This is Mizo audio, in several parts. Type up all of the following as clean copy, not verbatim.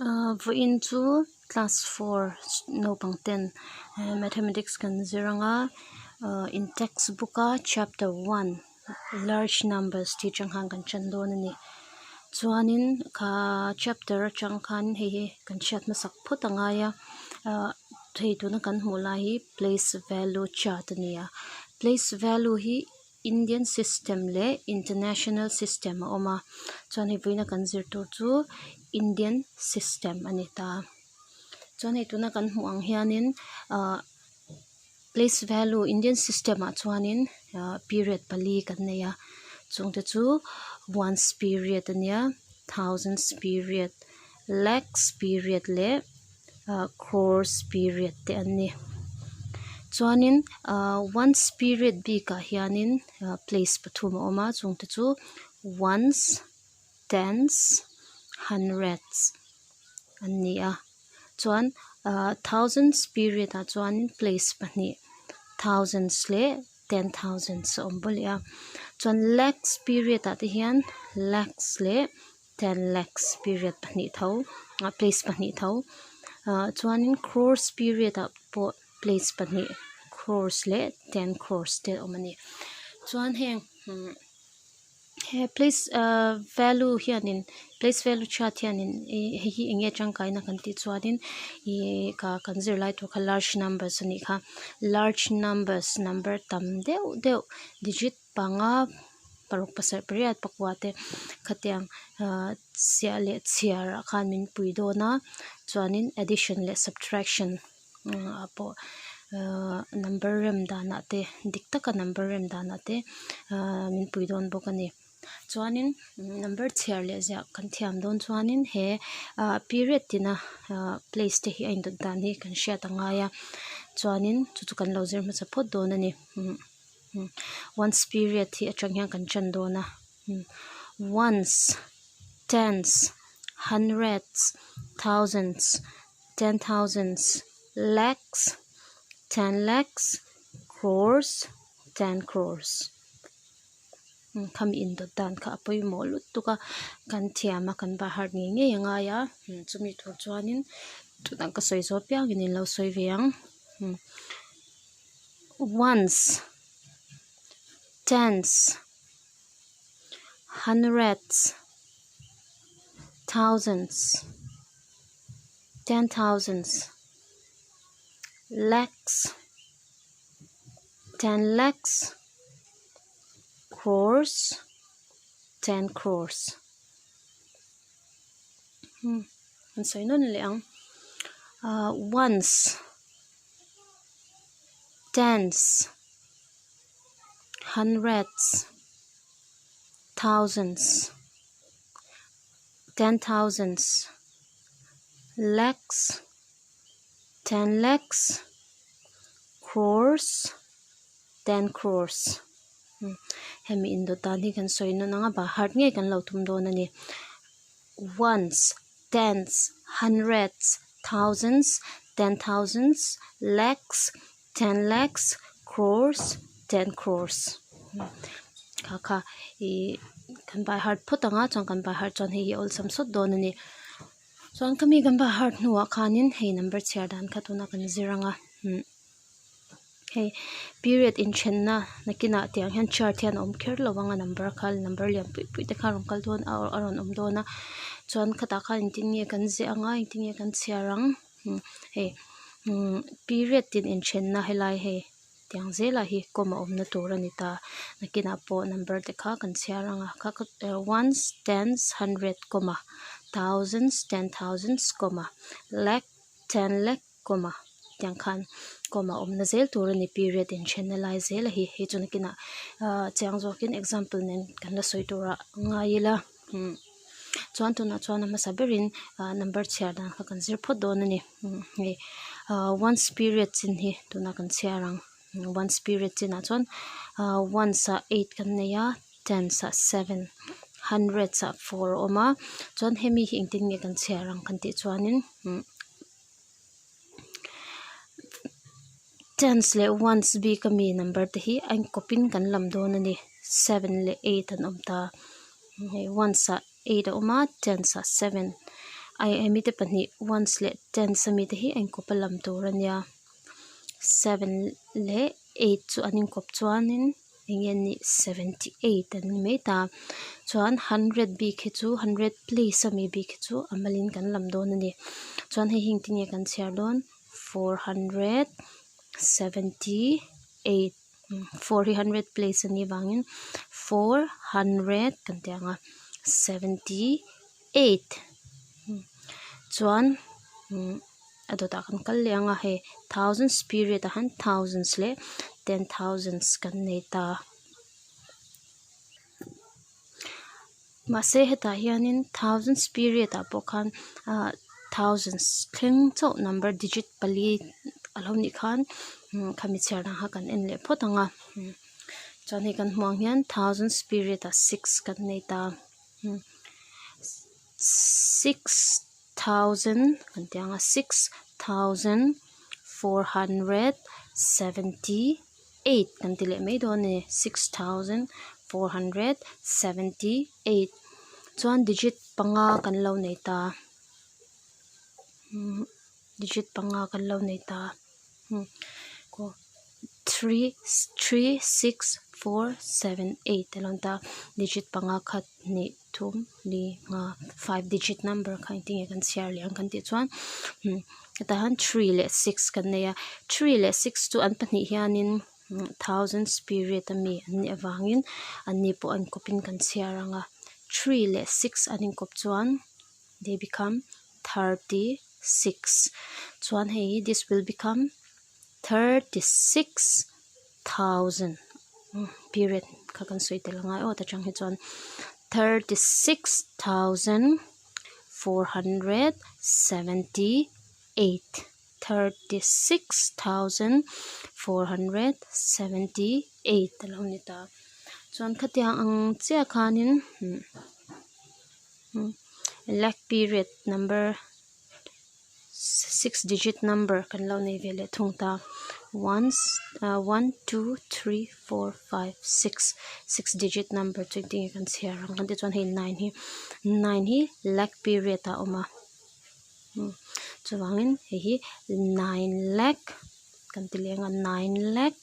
Ahh vawiin chu class four naupang ten mathematics kan zir anga ahh in text book a chapter one large numbers tih atang khan kan tan dawn a ni chuanin kha chapter atang khan hei hi kan hriat hmasak phawt a ngai a ahh hei tuna kan hmuh lai hi place value chart a ni a place value hi Indian system leh international system a awm a chuan hei vawiina kan zir tur chu Indian system a ni ta chuan hei tuna kan hmuh ang hianin ahh place value Indian system ah chuanin ahh period pali kan nei a chungte chu ones period a nia thousands period lakhs period leh ah crores period te an ni chuanin ah ones period bikah hianin ah place pathum a awm a chungte chu ones tens hundreds an ni a chuan ah thousands period ah chuanin place pahnih thousands leh 10,000 a awm bawk leh a chuan lakhs period ah te hian lakhs leh ten lakhs period pahnih tho ah place pahnih tho ah chuanin crores period ah pawh place pahnih crores leh ten crores te a awm a ni chuan heng umm he place ah value hianin place value chart hianin ih hei hi eng nge tangkaina kan tih chuanin ih ka kan zirlai tur kha large numbers a nih kha large numbers number tam deuh deuh digit panga paruk pasarih pariat pakua te khatiang ahh chiah leh chhiar ah khan min pui dawn a chuanin addition leh subtraction ah pawh ahh number rem danah te dik taka number rem danah te ahh min pui dawn bawk a ni chuanin number chhiar leh ziah kan thiam dawn chuanin he ah period tina ah place te hi a indawt dan hi kan hriat a ngai a chuanin chu chu kan lo zir hmasa phawt dawn a ni. Ones period hi atang hian kan tan dawn a ones tens hundreds thousands ten thousands lakhs ten lakhs crores ten crores khami indawt dan kha a pawimawh lutuk a kan thiam a kan by heart ngei ngei a ngai a chumi tur chuanin tunah ka sawi zawh apiangin in lo sawi ve ang. Ones, tens, hundreds, thousands, 10,000s, lakhs, 10 lakhs, crores, 10 crores. Hmm, ones. Tens, hundreds, thousands, 10,000s, lakhs, 10 lakhs, crores, 10 crores. Hemi indawt dan hi kan sawi nawn ang a, bahar ngei kan lo tum dawn a ni. Ones, tens, hundreds, thousands, 10,000s, lakhs, 10 lakhs, crores, 10 crores. Kha kha ih kan by heart phawt ang a chuan kan by heart chuan hei hi awlsam sawt dawn a ni. Chuan khami kan by heart hnuah khanin hei number chhiar dan kha tuna kan zir ang a. Hei period inthenna nakinah tiang hian chart hian a awm kher lo ang a number kha number lian pui pui te kha a rawn kal dawn a a rawn awm dawn a chuan khatah khan engtin nge kan ziah ang a engtin nge kan chhiar ang hei period tin inthenna helai hei tiang zelah hi comma awmna tur a ni ta nakinah pawh number te kha kan chhiar ang a kha kha ones tens hundred comma thousands 10,000s comma lakh 10 lakh comma tiang khan comma awmna zel tur a ni period inthenna lai zel a hi hei chu nakinah ahh chiang zawkin example nen kan la sawi tur ah ngai ila umm chuan tunah chuan a hmasa berin ah number chhiar dan kha kan zir phawt dawn a ni hei ah ones period chin hi tunah kan chhiar ang ones period chinah chuan ah ones ah eight kan nei a tens ah seven hundreds ah four a awm a chuan hemi hi engtin nge kan chhiar ang kan tih chuanin umm. Tens leh ones bik ami number te hi a inkawp in kan lam dawn a ni seven leh eight an awm ta hei ones ah eight a awm a tens ah seven. Ai hemi te pahnih ones leh tens ami te hi a inkawp a lam tur a nia seven leh eight chu an inkawp chuanin eng nge an nih 78 an ni mai ta chuan hundred bik hi chu hundred place ami bik hi chu a malin kan lam dawn a ni chuan hei hi engtin nge kan chhiar dawn 478 four hi hundred place a nih vangin 400 kan tih ang a 78 chuan a dawtah kan kal leh ang a hei thousands period ah hian thousands leh ten thousands kan nei ta. Mahse hetah hianin thousands period ah pawh khan ah thousands thleng chauh number digit pali a lo nih khan khami chhiar dan kha kan en leh phawt ang a chuan hei kan hmuh ang hian thousands period ah six kan nei ta six thousand kan tih ang a 6478 kan ti leh mai dawn a ni 6478 chuan digit panga kan lo nei ta digit panga kan lo nei ta. 3 3 6 4 7 8 a lo ni ta digit panga khat hnih thum li nga five digit number kha engtin nge kan chhiar leh ang kan tih chuan hetah hian three leh six kan nei a three leh six chu an pahnih hianin thousands period ami an nih avangin an ni pawh a inkawp in kan chhiar ang a three leh six an inkawp chuan they become 36 chuan hei hi this will become 36,000 period kha kan sawi tel angai aw ta chang hi chuan 36,478 36,478 a lo ni ta chuan khatiang ang chiah khanin lakh period number six digit number kan lo nei ve leh thung ta ones ah one two three four five six six digit number chu engtin nge kan chhiar ang kan tih chuan hei nine hi nine hi lakh period ah a awm a chuvangin hei hi nine lakh kan ti leng a nine lakh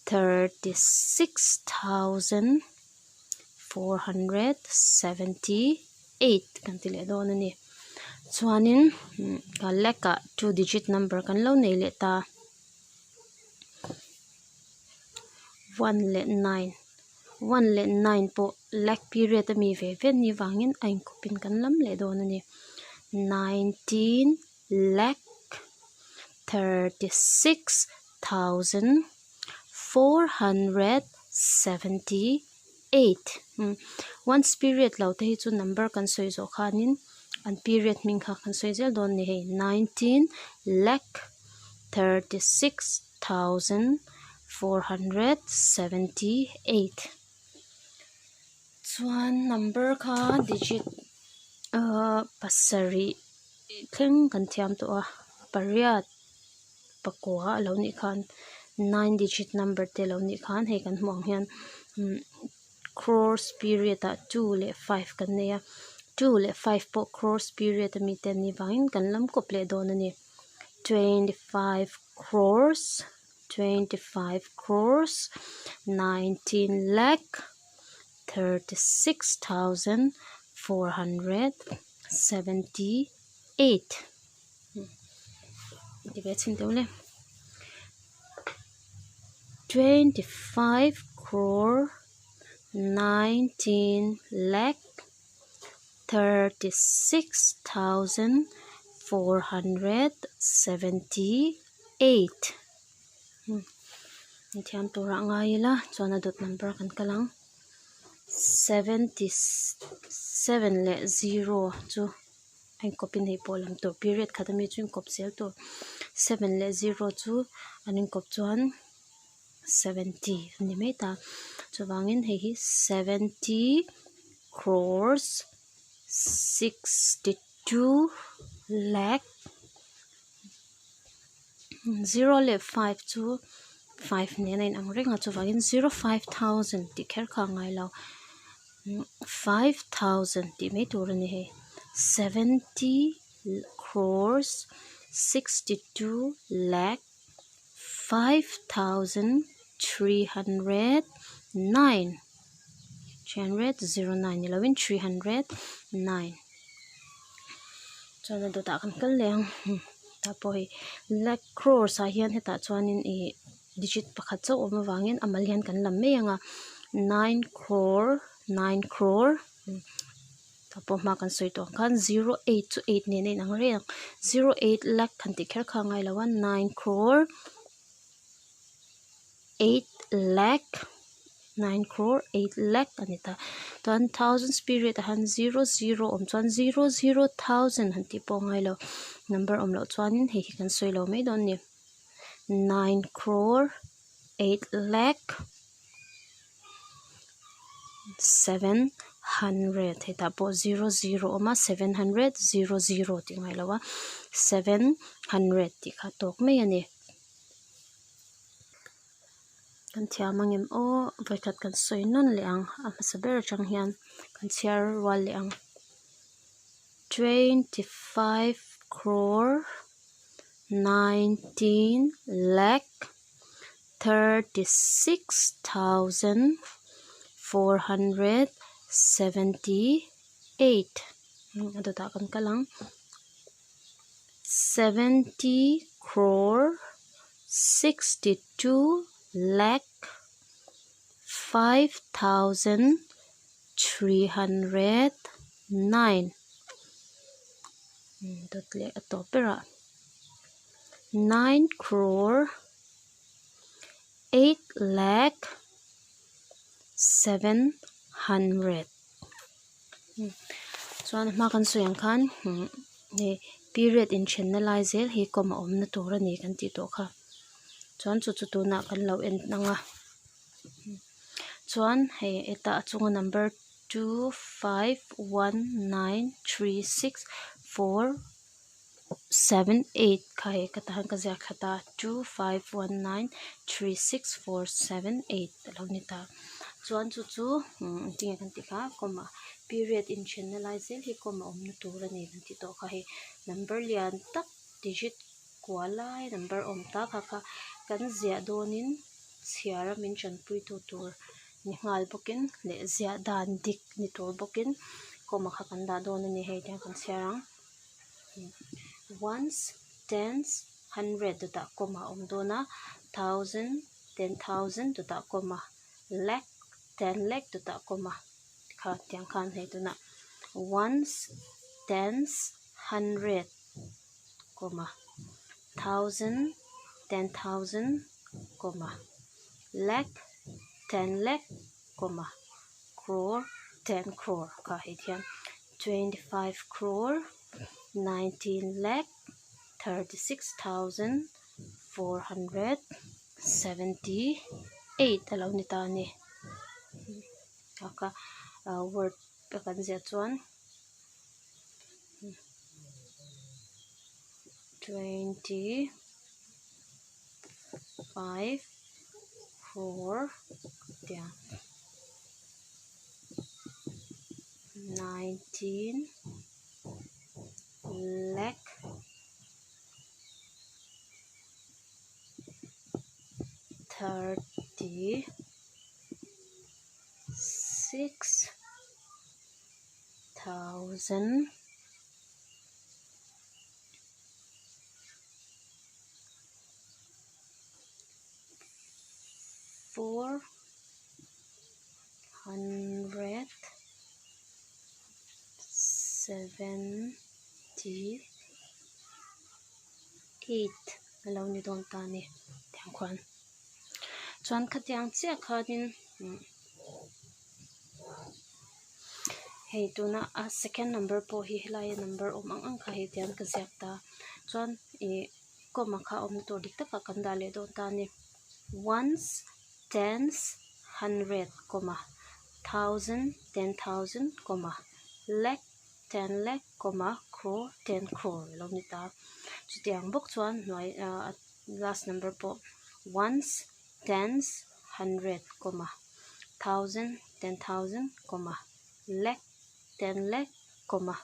36,478 kan ti leh dawn a ni chuanin lakh ah two digit number kan lo nei leh ta one leh nine one leh nine pawh lakh period ami ve ve ni vangin a inkawp in kan lam leh dawn a ni 19 lakh 36,478 ones period lo te hi chu number kan sawi zawh khanin an period hming kha kan sawi zel dawn a ni hei 19 lakh 36,478 chuan number kha digit ahh pasarih thleng kan thiam tawh a pariat pakua a lo nih khan nine digit number te a lo nih khan hei kan hmuh ang hian crores period ah two leh five kan nei a two leh five pawh crores period ami te an nih vangin kan lam kawp leh dawn a ni 25 crores 25 crores 19 lakh 36,478 ti ve chhin teuh le 25 crore 19 lakh 36,478 thiam turah ngai ila chuan a dawt number kan kal ang 77 leh zero chu a inkawp in hei pawh lam tur period khat ami chu inkawp zel tur seven leh zero chu an inkawp chuan 70 a ni mai ta chuvangin hei hi 70 crores 62 lakh zero leh five chu five nen a inang reng a chuvangin zero five thousand tih kher kha a ngai lo 5000 tih mai tur a ni hei 70. Crores 62 lakh 5309 309 ni lovin 309 chuan a dawtah kan kal leh ang tah pawh hei lakh crores ah hian hetah chuanin ih digit pakhat chauh awm avangin a mal hian kan lam mai ang a nine crore nine crore. Tah pawh hma kan sawi tawh ang khan zero eight chu eight nen a inang reng zero eight lakh han tih kher kha a ngai lo a nine crore eight lakh nine crore eight lakh a ni ta chuan thousands period ah hian zero zero awm chuan zero zero thousand han tih pawh a ngai lo number awm loh chuanin hei hi kan sawi lo mai dawn a ni nine crore eight lakh. 700 hetah pawh 00 awm a 700 00 tih ngaih lo a 700 tih kha tawk mai a ni. Kan thiam ang em aw vawikhat kan sawi nawn leh ang a hmasa ber atang hian kan chhiar rual leh ang 25 crore 19 lakh. 36,478 a dawtah kan kal ang 70 crore 62 lakh 5,309 dawt leh a tawp berah 9 crore. 8 lakh 700 chuan a hma kan sawi ang khan hei period inthenna lai zel hi comma awmna tur a ni kan tih tawh kha chuan chu chu tunah kan lo en ang a chuan hei hetah a chunga number 2, 5, 1, 9, 3, 6, 4. 7, 8 kha hei ka tahan ka ziak thla ta 2, 5, 1, 9, 3, 6, 4, 7, 8 a lo ni ta chuan chu chu engtinge kan tih kha comma period inthenna lai zel hi comma awmna tur a ni kan tih tawh kha hei number lian tak digit kua lai number awm ta kha kha kan ziah dawnin chhiar a min tanpui tu tur ni nghal bawkin leh ziah dan dik ni tur bawkin comma kha kan dah dawn a ni hei tiang kan chhiar ang. Ones, tens, hundred dawtah comma a awm dawn a, thousand, ten thousand dawtah comma, lakh, ten lakh dawtah comma kha tiang khan hei tunah ones, tens, hundred comma, thousand, ten thousand comma, lakh, ten lakh comma, crore, ten crore kha hei thian. 25 crore 19 lakh 36,478 a lo ni ta a ni. Kha word a kan ziah chuan 25 crore tia. 19 lakh 36,000 4 178 a lo ni dawn ta a ni tiang khuan chuan khatiang chiah khanin hei tuna a second number pawh hi helaia number awm ang ang kha hei tiang ka ziak ta chuan ih comma kha awmna tur dik takah kan dah leh dawn ta a ni ones tens hundred comma thousand ten thousand comma lakh ten lakh comma crore ten crore a lo ni ta chutiang bawk chuan hnuai ah last number pawh ones tens hundred comma thousand ten thousand comma lakh ten lakh comma.